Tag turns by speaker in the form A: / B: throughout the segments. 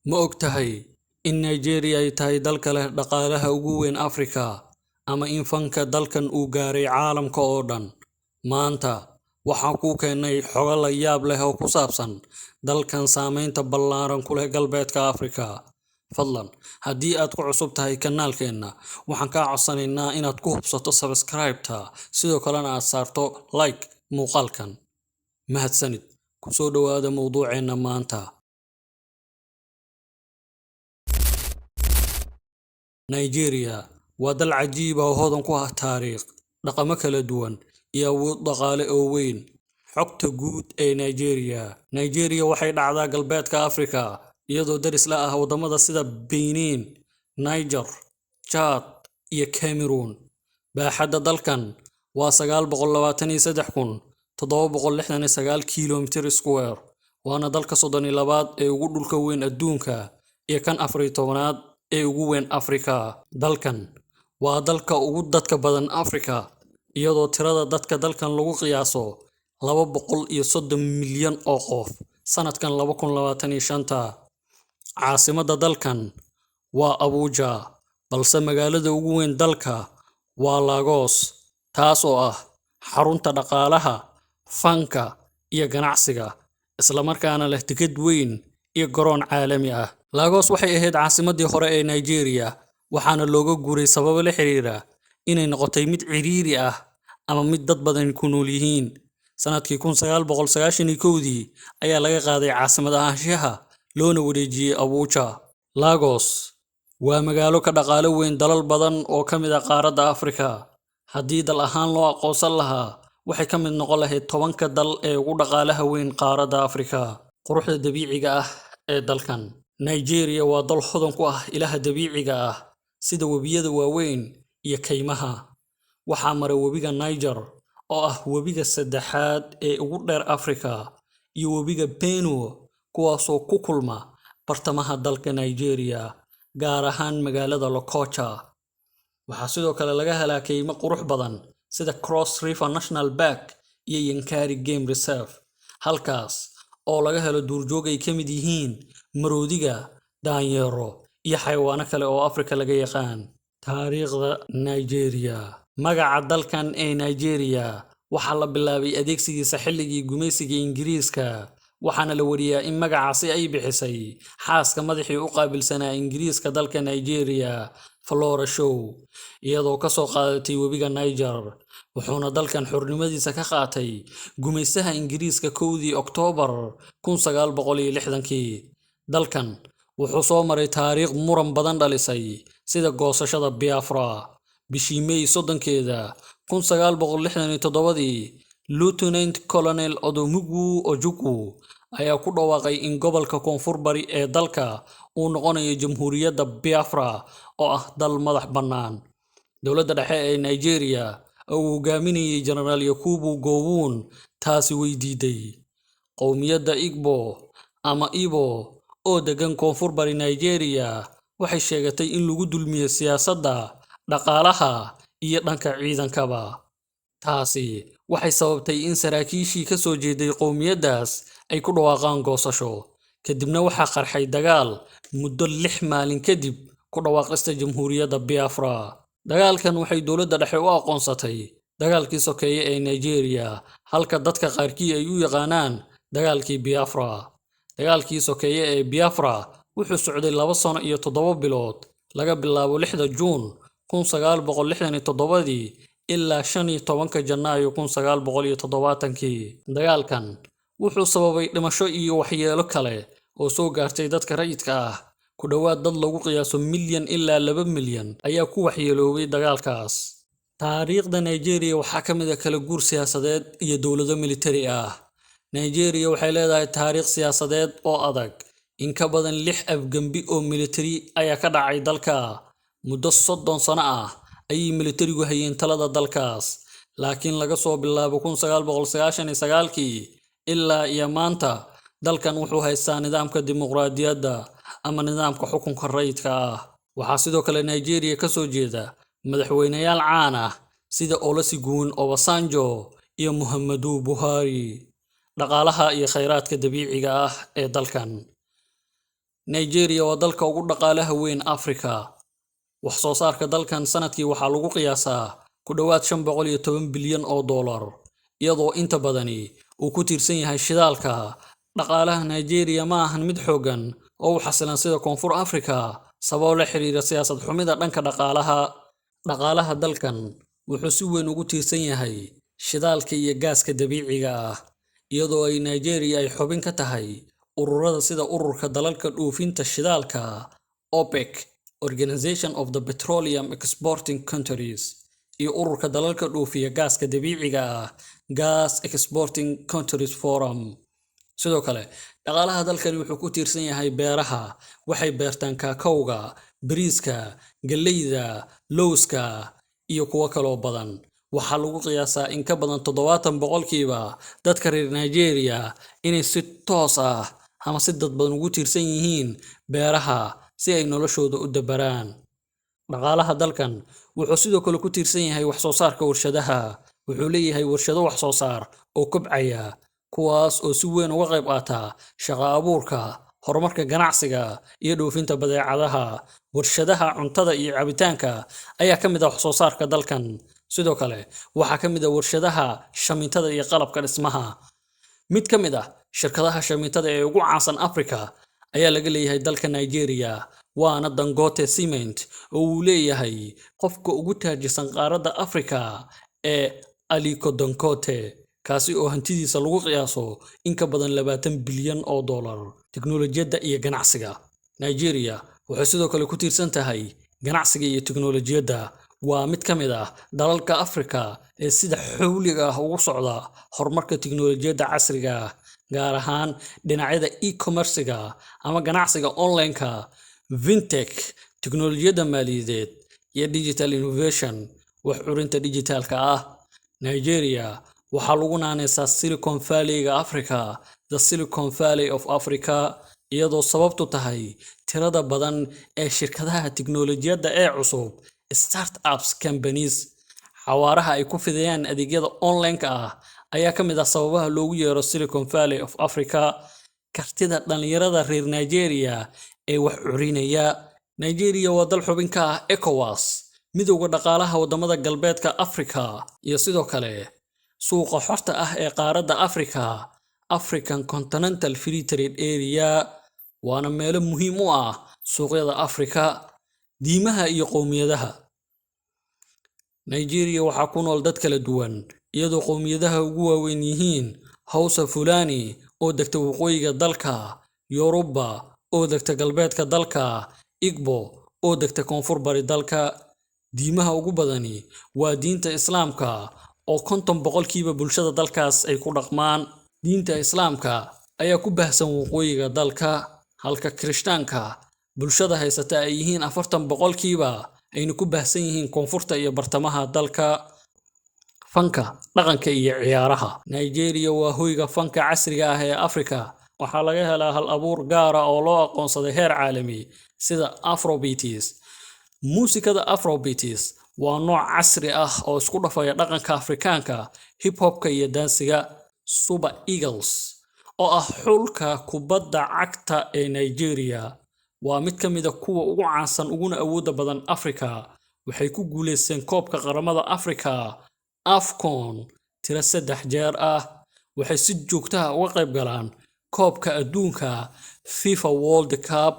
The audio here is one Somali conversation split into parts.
A: Ma ogtahay in Nigeria ay tahay dalka leh dhaqaalaha ugu weyn Afrika, ama in fanka dalkan uu gaaray caalamka oo dhan? Maanta, waxaan kuu keennay xogo la yaab leh oo ku saabsan dalkan saameynta ballaaran ku leh Galbeedka Afrika. Fadlan, haddii aad ku cusub tahay kanaalkeena, waxaan kaa codsanaynaa inaad ku hubsato subscribe-ta, sidoo kalena aad saarto like muuqaalkan. Mahadsanid. Ku soo dhowaada mowduuceenna maanta. Nigeria waa dal cajiib ah oo hodan ku ah taariikh, dhaqamo kala duwan, iyo awood dhaqaale oo weyn. Xogta guud ee Nigeria. Nigeria waxay dhacdaa Galbeedka Afrika, iyadoo deris la ah waddamada sida Benin, Niger, Chad, iyo Cameroon. Baaxadda dalkan waa 923,769 kiiloomitir square, waana dalka 32aad ee ugu dhulka weyn adduunka iyo kan 14aad ee ugu weyn Afrika. Dalkan waa dalka ugu dadka badan Afrika, iyadoo tirada dadka dalkan lagu qiyaaso 230 milyan oo qof sanadkan 2025. Caasimadda dalkan waa Abuja, balse magaalada ugu weyn dalka waa Lagos, taas oo ah xarunta dhaqaalaha, fanka, iyo ganacsiga, isla markaana leh deked weyn iyo garoon caalami ah. Lagos waxay ahayd caasimaddii hore ee Nigeria, waxaana looga guuray sababo la xiriira inay noqotay mid ciriiri ah ama mid dad badani ku nool yihiin. Sanadkii 1991dii ayaa laga qaaday caasimad ahaanshaha loona wareejiyay Abuja. Lagos waa magaalo ka dhaqaale weyn dalal badan oo ka mid ah qaaradda Afrika. Haddii dal ahaan loo aqoonsan lahaa, waxay ka mid noqon lahayd 10ka dal ee ugu dhaqaalaha weyn qaaradda Afrika. Quruxda dabiiciga ah ee dalkan. Nigeria waa dal hodan ku ah ilaha dabiiciga ah sida webiyada waaweyn iyo kaymaha. Waxaa mara webiga Niger oo ah webiga saddexaad ee ugu dheer Afrika, iyo webiga Benue, kuwaasoo ku kulma bartamaha dalka Nigeria, gaar ahaan magaalada Lokoja. Waxaa sidoo kale laga helaa kaymo qurux badan sida Cross River National Park iyo Yankari Game Reserve, halkaas oo laga helo duurjoog ay ka mid yihiin maroodiga, daanyeero, iyo xayawaano kale oo Afrika laga yaqaan. Taariikhda Nigeria. Magaca dalkan ee Nigeria waxaa la bilaabay adeegsigiisa xilligii gumaysiga Ingiriiska, waxaana la wariyaa in magacaasi ay bixisay xaaska madaxii u qaabilsanaa Ingiriiska dalka Nigeria, Flora Shaw, iyadoo ka soo qaadatay webiga Niger. Wuxuuna dalkan xornimadiisa ka qaatay gumaystaha Ingiriiska 1dii Oktoobar 1960kii. Dalkan wuxuu soo maray taariikh muran badan dhalisay, sida goosashada Biafra. Bishii May 30keeda 1967dii, Lieutenant Colonel Odumegwu Ojukwu ayaa ku dhawaaqay in gobolka Koonfur Bari ee dalka uu noqonayo Jamhuuriyadda Biafra oo ah dal madax bannaan. Dowladda dhexe ee Nigeria oo uu hogaaminayay Jenaraal Yakubu Gowon taasi way diiday. Qowmiyadda Igbo ama Ibo oo deggan Koonfur Bari Nigeria waxay sheegatay in lagu dulmiyay siyaasadda, dhaqaalaha, iyo dhanka ciidankaba. Taasi waxay sababtay in saraakiishii ka soo jeeday qowmiyaddaas ay ku dhawaaqaan goosasho. Kadibna waxaa qarxay dagaal muddo 6 maalin kadib ku dhawaaqista Jamhuuriyadda Biafra. Dagaalkan waxay dowladda dhexe u aqoonsatay dagaalkii sokeeye ee Nigeria, halka dadka qaarkii ay u yaqaanaan dagaalkii Biafra. Dagaalkii sokeeye ee Biafra wuxuu socday 2 sano iyo 7 bilood, laga bilaabo 6da Juun 1967dii ilaa 15ka Janaayo 1970kii. Dagaalkan wuxuu sababay dhimasho iyo waxyeelo kale oo soo gaartay dadka rayidka ah. Ku dhowaad dad lagu qiyaaso milyan ilaa 2 milyan ayaa ku waxyeeloobay dagaalkaas. Taariikhda Nigeria waxaa ka mid ah kala guur siyaasadeed iyo dowlado militari ah. Nigeria waxay leedahay taariikh siyaasadeed oo adag. In ka badan lix afgembi oo militari ayaa ka dhacay dalka. Muddo 30 sano ah ayay militarigu hayeen talada dalkaas, laakiin laga soo bilaabo 1999kii ilaa iyo maanta dalkan wuxuu haystaa nidaamka dimuqraadiyadda ama nidaamka xukunka rayidka ah. Waxaa sidoo kale Nigeria ka soo jeeda madaxweyneyaal caan ah sida Olusegun Obasanjo iyo Muhammadu Buhari. Dhaqaalaha iyo kheyraadka dabiiciga ah ee dalkan. Nigeria waa dalka ugu dhaqaalaha weyn Afrika. Wax soo saarka dalkan sanadkii waxaa lagu qiyaasaa ku dhowaad 510 bilyan oo dollar, iyadoo inta badani uu ku tiirsan yahay shidaalka. Dhaqaalaha Nigeria ma ahan mid xooggan oo u xasilan sida Koonfur Afrika, sababo la xiriira siyaasad xumida dhanka dhaqaalaha. Dhaqaalaha dalkan wuxuu si weyn ugu tiirsan yahay shidaalka iyo gaaska dabiiciga ah, iyadoo ay Nigeria ay xubin ka tahay ururada sida Ururka Dalalka Dhoofinta Shidaalka OPEC, Organization of the Petroleum Exporting Countries, iyo Ururka Dalalka Dhoofiya Gaaska Dabiiciga ah, Gas Exporting Countries Forum. Sidoo kale, dhaqaalaha dalkani wuxuu ku tiirsan yahay beeraha. Waxay beertaan kaakowga, bariiska, galleyda, lowska iyo kuwo kaloo badan. Waxaa lagu qiyaasaa in ka badan 70% dadka reer Nigeria inay si toos ah ama si dadban ugu tiirsan yihiin beeraha si ay noloshooda u dabaraan. Dhaqaalaha dalkan wuxuu sidoo kale ku tiirsan yahay wax soo saarka warshadaha. Wuxuu leeyahay warshado wax soo saar oo kobcaya, kuwaas oo si weyn uga qayb qaata shaqo abuurka, horumarka ganacsiga iyo dhoofinta badeecadaha. Warshadaha cuntada iyo cabitaanka ayaa ka mid ah wax soo saarka dalkan. Sidoo kale, waxaa ka mid ah warshadaha shamiitada iyo qalabka dhismaha. Mid ka mid ah shirkadaha shamiitada ee ugu caansan Afrika ayaa laga leeyahay dalka Nigeria, waana Dangote Cement, oo uu leeyahay qofka ugu taajirsan qaaradda Afrika ee Aliko Dangote, kaasi oo hantidiisa lagu qiyaaso in ka badan 20 bilyan oo dollar. Tiknoolajiyadda iyo ganacsiga. Nigeria waxay sidoo kale ku tiirsan tahay ganacsiga iyo tiknoolajiyadda. Waa mid ka mid ah dalalka Afrika ee sida xawliga ah ugu socda horumarka tiknoolajiyadda casriga ah, gaar ahaan dhinacyada e-commerce-ga ama ganacsiga online-ka, fintech, tiknoolajiyadda maaliyadeed iyo digital innovation, wax curinta dijitaalka ah. Nigeria waxaa lagu naanaysaa Silicon Valley-ga Africa, the Silicon Valley of Africa, iyadoo sababtu tahay tirada badan ee shirkadaha tiknoolajiyadda ee cusub, startups companies. Xawaaraha ay ku fidayaan adeegyada online-ka ah ayaa ka mid ah sababaha loogu yeero Silicon Valley of Africa. Kartida dhalinyarada reer Nigeria ee wax curinaya. Nigeria waa dal xubin ka ah ECOWAS, Midowga Dhaqaalaha Wadamada Galbeedka Afrika, iyo sidoo kale Suuqa Xorta ah ee Qaaradda Afrika, African Continental Free Trade Area, waana meelo muhiim u ah suuqyada Afrika. Diimaha iyo qowmiyadaha. Nigeria waxaa ku nool dad kala duwan, iyadoo qowmiyadaha ugu waaweyn yihiin Hausa Fulani oo degta waqooyiga dalka, Yoruba oo degta galbeedka dalka, Igbo oo degta koonfur bari dalka. Diimaha ugu badani waa diinta Islaamka, oo 50% bulshada dalkaas ay ku dhaqmaan. Diinta Islaamka ayaa ku baahsan waqooyiga dalka, halka Kirishtaanka bulshada haysata ay yihiin 40%, ayna ku baahsan yihiin koonfurta iyo bartamaha dalka. Fanka, dhaqanka iyo ciyaaraha. Nigeria waa hoyga fanka casriga ah ee Afrika. Waxaa laga helaa hal abuur gaar ah oo loo aqoonsaday heer caalami, sida Afrobeats. Muusikada Afrobeats waa nooc casri ah oo isku dhafaya dhaqanka Afrikaanka, hip hop-ka iyo daansiga. Super Eagles, oo ah xulka kubadda cagta ee Nigeria, waa mid ka mid ah kuwa ugu caansan uguna awoodda badan Afrika. Waxay ku guuleysteen Koobka Qaramada Afrika, AFCON, tiro saddex jeer ah. Waxay si joogto ah uga qayb galaan Koobka Adduunka, FIFA World Cup.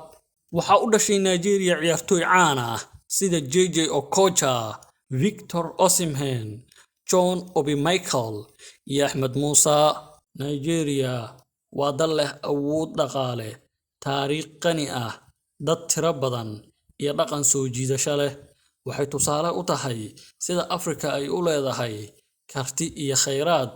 A: Waxaa u dhashay Nigeria ciyaartoy caan ah sida Jay-Jay Okocha, Victor Osimhen, John Obi Mikel iyo Axmed Musa. Nigeria waa dal leh awood dhaqaale, taariikh qani ah, dad tiro badan iyo dhaqan soo jiidasho leh. Waxay tusaale u tahay sida Afrika ay u leedahay karti iyo kheyraad.